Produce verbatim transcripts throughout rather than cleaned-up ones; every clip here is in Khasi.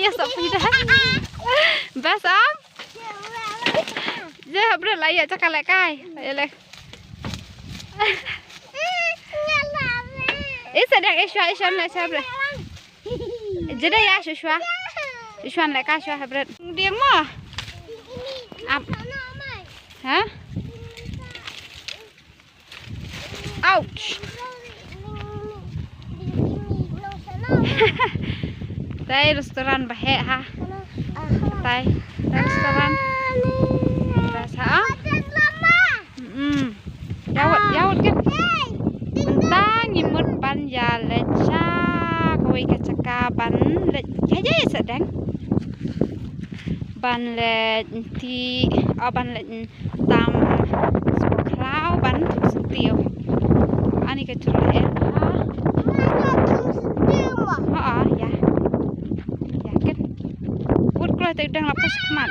Yes, apa dah? Bas am? Ye, bro, la ïa cakap lek kai. Ïa lek. Eh, sedang eh, shwa, eh, shwa, lek shwa, bro. Jeda ya, shwa, shwa. Shwa lek kai, shwa, bro. Dieng mo. Ap. Ha? Ouch. Tai restaurant ba heh ha. Tai, tai restaurant. Ba sa. Mm. Ïa wad, ïa wad kan. Mynta ngi mut ban ïa leit sha kawei ka jaka ban leit. Ïa, ïa, ïa, sedang. Ban leit nti, oh, ban leit tam sha khlaw ban thung syntiew. Ani ka jrong eh ha. Ha, ha, ïa. Ïa, kan. Put klo te dang la pas khmat.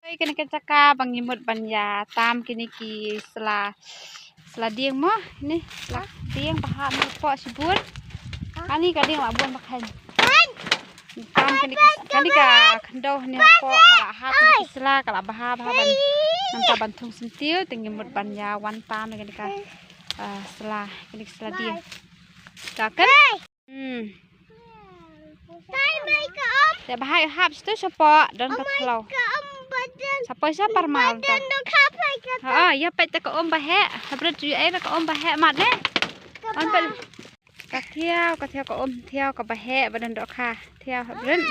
Oi, kane ka jaka ba ngi mut ban ïa tam kine ki sla, sla dieng mo, ni sla dieng ba hap ni poh shibun. Ani ka dieng la bun ba khan. Tam kane ki, kane ka khyndew ni ha poh ba la hap kane ki sla ka la bha bha ban. Nangta ban thung syntiew te ngi mut ban ïa wan tam kane ka, ah, sla, kane ki sla dieng. Ka kan? Hmm. Te ba hap sha tu shapoh don ka thlaw. Shapoh sha parmal ta. Ha, ïa peit ta ka um ba heh. Hapdeng tu ai ta ka um ba heh mat ne. An peit. Ka thiaw, ka thiaw ka um thiaw ka ba heh ba don dohkha. Thiaw hapdeng.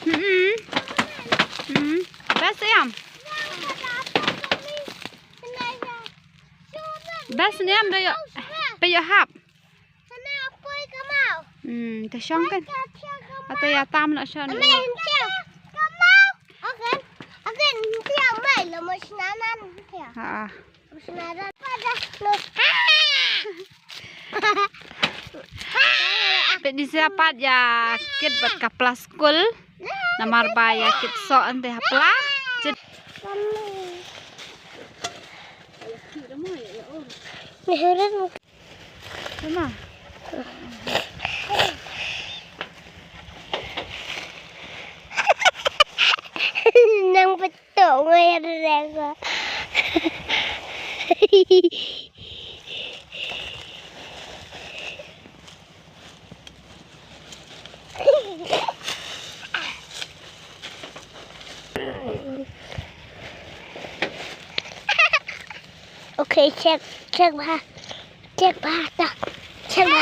Hmm. Hmm. Bas ïam. Bas niam da ïoh. Pe ïoh hap. Hmm, te shong kan. Ata ïa tam na shong. Ha. Peit ni sa pat ïa kit bad ka pla skul. Namar ba ïa kit soh ante ha pla. Jit. Mama. Nang betul ngai ada. Okay, check, check bha. Check bha ta. Check bha.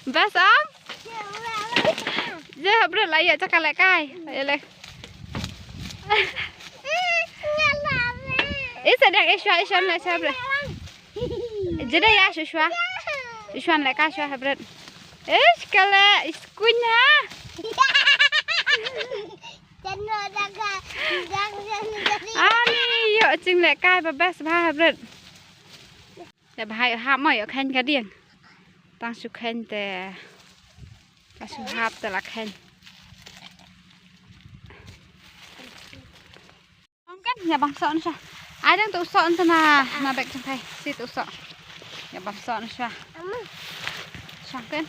Bas am? Ye, bro, la ïa cakap lek kai. Ïa lek. Eh, sedang eh, shwa, eh, shwa, lek shwa, bro. Jeda ïa, shwa, shwa. Shwa lek kai, shwa, bro. Eh, sekali, iskunya. Ani, ïoh, ching lek kai, ba best, ba, bro. Te ba hap mo ïoh kheiñ ka dieng. Tang shu kheiñ te. Ka shu hap te la kheiñ. Ong kan ïa bam soh na sha. Ai dang tu soh na na bek jong kai. Si tu soh. Ïa bam soh na sha. Shang kan.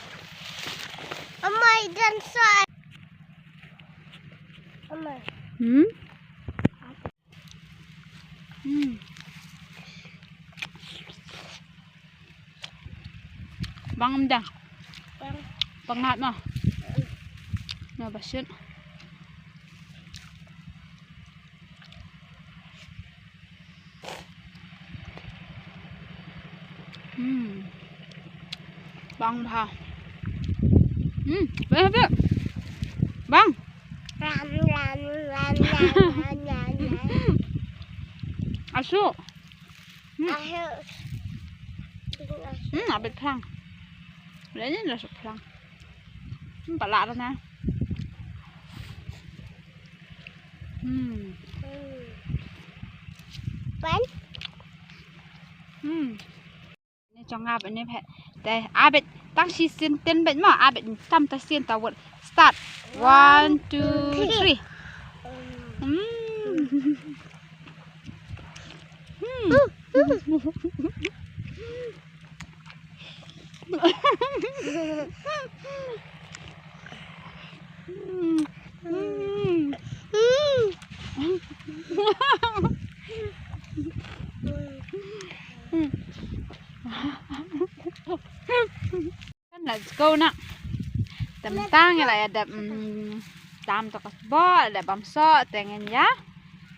Amai dan soh. Amai. Hmm? Hmm. Bang em dah. Bang. Bang ngat mah. Na basit. Hmm. Bang bha. Hmm, bang bha. Bang. Ram, ram, ram, ram, ram, ram, ram. Asu. Hmm. Asu. Hmm, a bit phlang. Lei ni la su phlang. Hmm, pala na. Hmm. Hmm. Pan? Hmm. Ni jong nga bad ni phet. Te, a bit, tang shi sien ten bit ma, a bit tam ta sien ta wut. Start. One, two, three. Hmm. Let's go na. Te mynta ngi la ïa dep, mm, tam to ka sboh, la dep bam soh, te ngin ïa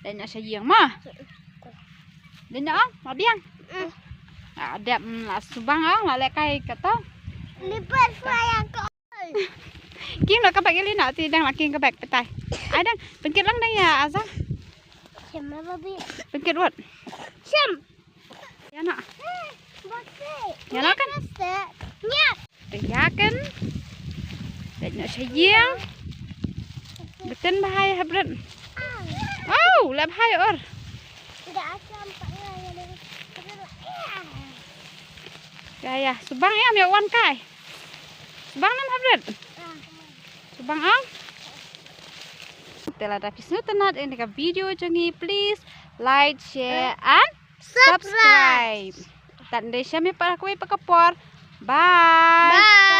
leit noh sha ïing mo. Leit noh ong, ma biang. Ah, dep, mm, la subang ong, la lehkai kato. Lipat fire ko. King la ka bag ïa lei noh, te dang la king ka bag petai. Ai dang, pynkit lang dang ïa Azam. Shem ma babi. Pynkit wat. Shem. Ïa na. Ïa na kan. Ïa kan. Leit noh sha ïing. Bteng bha ïa hapdeng. Oh, leh bha ïa ur. Ïa ïa, subang ïa, me wan kai. Subang nam hapdeng. Subang ong. Te lada phi sngewtynnat ïa kane ka video jong ngi, please like, share and subscribe. Tang dei sha me pat ha kawei pat ka por. Bye.